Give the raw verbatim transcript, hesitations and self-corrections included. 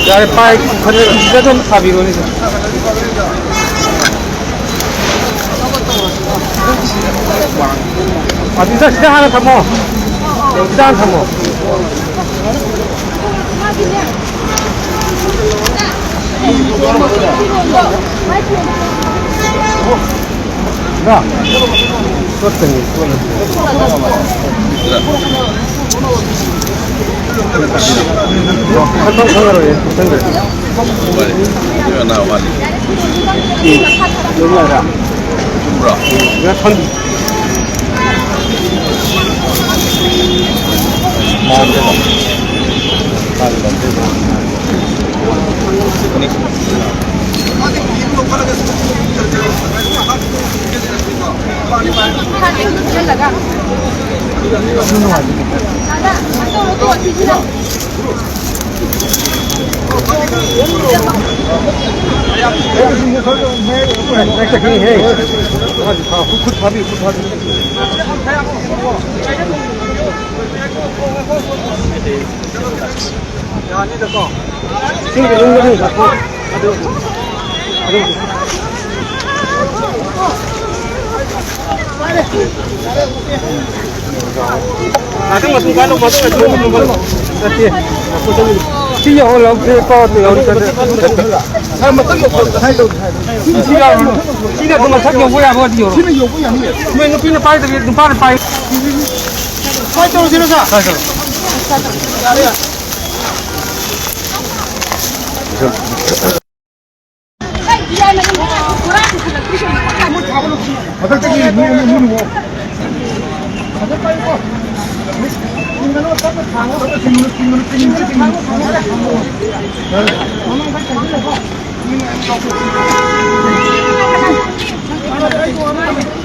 ꯌꯥꯔꯦ, ꯄꯥꯏ, ꯈꯔ ꯑꯗꯨꯝ ꯊꯥꯕꯤꯔꯣꯅꯦ꯫ ꯑꯗꯨꯗ ꯁꯤꯗ ꯍꯥꯟꯅ ꯊꯝꯃꯣ꯫ ꯁꯤꯗ ꯍꯥꯟꯅ ꯊꯝꯃꯣ꯫ ꯌꯥꯅꯤꯗꯀꯣ꯫ ꯏꯁꯤꯡꯗꯤ ꯂꯨꯝꯒꯅꯤ꯫ ꯑꯗꯨ, ꯑꯗꯨ꯫ ꯉꯥꯛꯇꯪ ꯃꯇꯨꯡ ꯀꯥꯜꯂꯣ, ꯃꯇꯨꯡ ꯀꯥꯜꯂꯣ꯫ ꯅꯠꯇꯦ꯫ ꯁꯤ ꯌꯧꯍꯜꯂꯛꯇ꯭ꯔꯦ, ꯄꯥꯎ ꯌꯧꯔꯛꯇ꯭ꯔꯦ꯫ ꯁꯤ ꯌꯥꯎꯔꯨꯅꯨ꯫ ꯁꯤꯅ ꯑꯗꯨꯝ ꯃꯊꯛ ꯌꯧꯕ ꯌꯥꯕ ꯑꯣꯏꯗꯤ ꯌꯧꯔꯣ꯫ ꯁꯤꯅ ꯌꯧꯕ ꯌꯥꯅꯤꯌꯦ꯫ ꯅꯣꯏ ꯅꯨꯄꯤꯅ ꯄꯥꯏꯗꯕꯤ ꯅꯨꯄꯥꯅ ꯄꯥꯏ꯫ ꯀꯃꯥꯏꯅ ꯇꯧꯔꯁꯤꯅꯣ, ꯁꯥꯔ? ꯁꯥꯔ, ꯁꯥꯔ꯫ ꯃꯊꯛꯇꯒꯤ ꯅꯣꯏ ꯑꯅꯤ ꯅꯣꯏ ꯐꯖꯅ ꯄꯥꯏꯌꯨꯀꯣ꯫ ꯆꯤꯡꯒꯅꯨ, ꯇꯞꯅ ꯊꯥꯡꯉꯣ꯫ ꯆꯤꯡꯒꯅꯨ, ꯆꯤꯡꯒꯅꯨ, ꯆꯤꯡꯒꯅꯨ, ꯆꯤꯡꯒꯅꯨ꯫